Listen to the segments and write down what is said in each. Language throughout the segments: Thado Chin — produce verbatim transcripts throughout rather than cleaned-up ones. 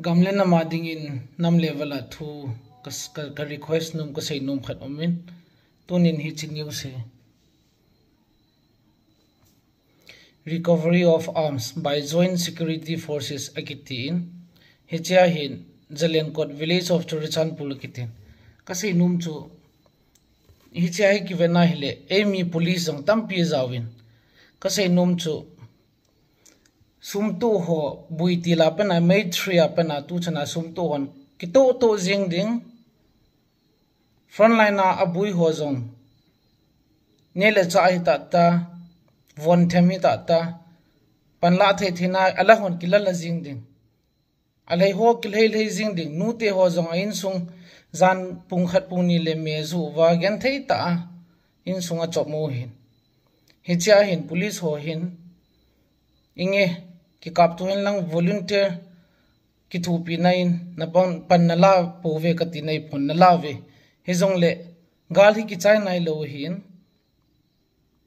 Gam le nam a dingin nam level a thu ka, ka, ka request nom, ka sei nom khat um in, tunin hiche news hi Recovery of arms by Joint Security Forces akiti in, hichea hin Zalenkot village of Churachandpur akitin. Ka sei nom chu, hichea hi kiven ahile, eimi police jong tampi jaovin. Ka sei nom chu, sum toh ho, Buitil a pat a, Maitree a pat a, tuchan a sum toh hon kitoh toh jing ding. Frontline a abui ho jong, neh le chah hi tata, von them hi tata, panla thei theina, ala hon kila la jing ding. Alei ho kilhei lhei jing ding, nute ho jong a insung, jan pung khat pung ni le me ju uva, genthei tah a, insung a chom u hin. Hichea hin, police ho hin, inge, kikapto hen lang volunteer, kithopina in, na pan, pan nala pouve kati nai pon nala uve. Hijongle, gal hi kichai nailou hin,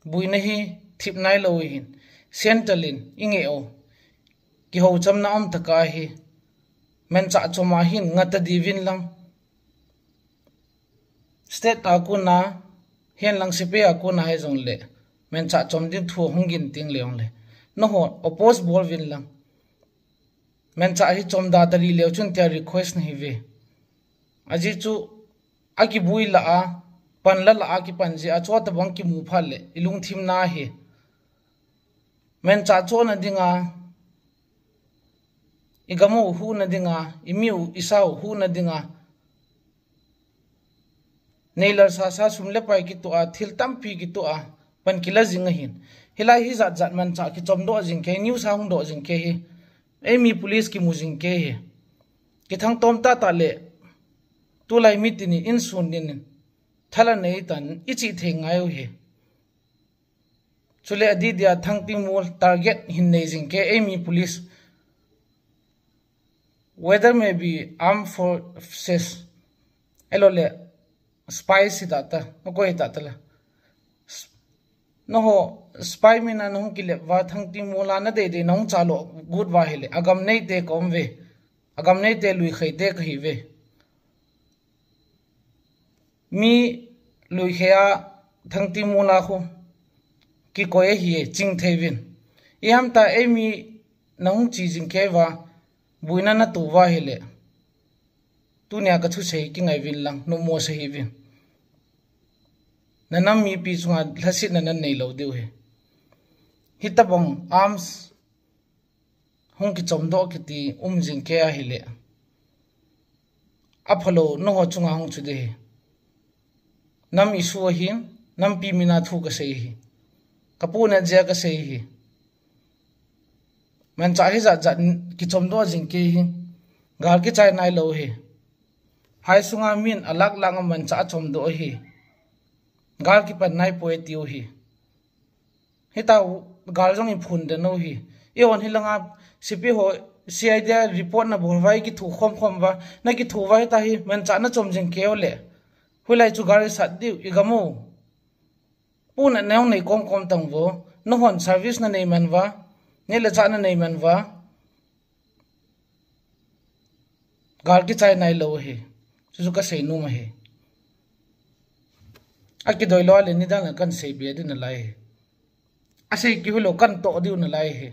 buina hi thip nailou hin, central in, inge o, kihouchamna um tah ahi, manchah chom a hin, ngah ta diuvin lang. State a kona, hen lang sepai a kona hijongle, manchah chom ding thu hung gin teng le jongle, nangho oppose bol uvin lang. Manchah hi chom da talou chun tia request nahi uve. Ajeh chu akibui lah a, panla lah a kipan jeh a, chuti bang kimu phat le, ilungthim na hi. Manchah chom na dinga, igam u huhna dinga, imi u, isa u huhna dinga, neilal sasa sum le pai kitoh a, thil tampi kitoh a, pan kila jing ahin. Hilai hi jat jat manchah kichom doh jing kei, news a hung doh jing kei hi. Eimi police kimu jing kei hi. Kithang tom tah tah le, tulai mitin in sun din in, thala nei tan, ichi thei ngai u hi. Chule adih dia thangting mol target hin nei jing kei eimi police. Whether maybe armed forces, ahilou le spy hi tata, nakoi hi tata la. Nangho spy mina nahung kilep uva thangting mol a nadei dei nahung chalo gut uva ahile. Agam neite ka um uve. Agam neite lui kheite kahi uve. Mi lui khe a thangting mol a khu kikoi ahi e, ching thei uvin. Ihamta eimi nahung chi jing kei uva, buina nato uva ahile. Tunia kathusei kingai uvin lang, nommo sa hih uvin. Nanam mipi chunga lhasetna nanei lou diu ahi. Hitabang arms hung kichom doh kiti um jing kei ahile. Aphalou nangho chunga hung chu ding ahi. Nam issue ahin, nampi mina thu kasei ahi. Kapohnat jeh a kasei ahi. Manchah hi jat jat kichom doh jing kei hi. Gal kichai nailou ahi. Phai sunga min alak lak a manchah achom doh ahi. Gal kipan naipoi tiu ahi. Hitia gal jong iphun den u ahi. Eihon hilanga sepai ho C I D a report nabol uva ikitho khom khom uva. Nakitho uva hitia hi manchah nachom jing kei u le. Hoilai chu gal isat diu igam u. Pohnat na jong nei kom kom tang uvo. Nanghon service nanei man uva. Neh le chah nanei man uva. Gal kichai nailou ahi. Chuchu kasei nom ahi. Akidoi lou le nidan la kahin sei be ding nalai ahi. Asei kihilou kahin toh diu nalai ahi.